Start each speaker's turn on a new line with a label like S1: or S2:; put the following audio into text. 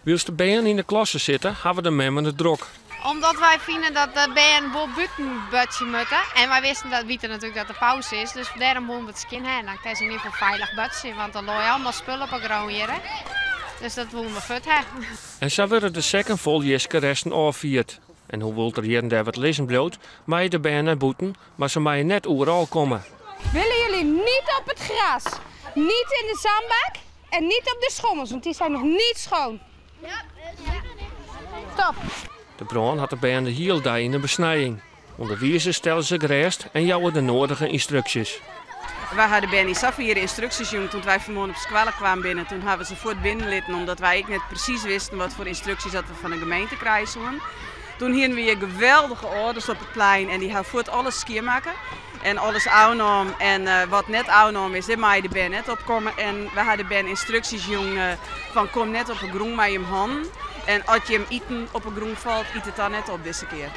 S1: Wylst de bern yn de klasse sitte, hawwe de memmen it drok.
S2: Omdat wy fine dat de bern wol bûten boartsje moatte. En wy wisten dat, witte natuerlik dat der pauze is, dus dêrom woene we it skjin ha. Dan kinne se yn ieder gefal feilich boartsje, want der lei allemaal spul op 'e grûn hjir. Dus dat woene we fuort ha.
S1: En sa wurde de sekken fol jiskeresten ôffierd. En hoewol't der hjir en dêr wat lizzen bliuwt, meie de bern nei bûten, mar se meie net oeral komme.
S2: Willen jullie niet op het gras, niet in de zandbak en niet op de schommels, want die zijn nog niet schoon. Top.
S1: De brân hat de bern de hiele dei yn 'e besnijing. Underwizers stelle se gerêst en jouwe de nodige ynstruksjes.
S3: Wy ha de bern yn safier ynstruksjes jûn toen wy fanmoarn op skoalle kwaam binne. Toen hawwe se fuort binnen litten omdat wy ek net presys wisten wat foar ynstruksjes dat we fan de gemeente krije soenen. Toen hienen we hjir geweldige âlders op it plein en dy ha fuort alles skjinmakke en alles ôfnaam. En wat net ôfnaam is, dêr meie de bern net op komme. En we ha de bern ynstruksjes jûn fan kom net op 'e grûn mei jim hannen. En as jim iten op 'e grûn falt, yt it dan net op dizze kear.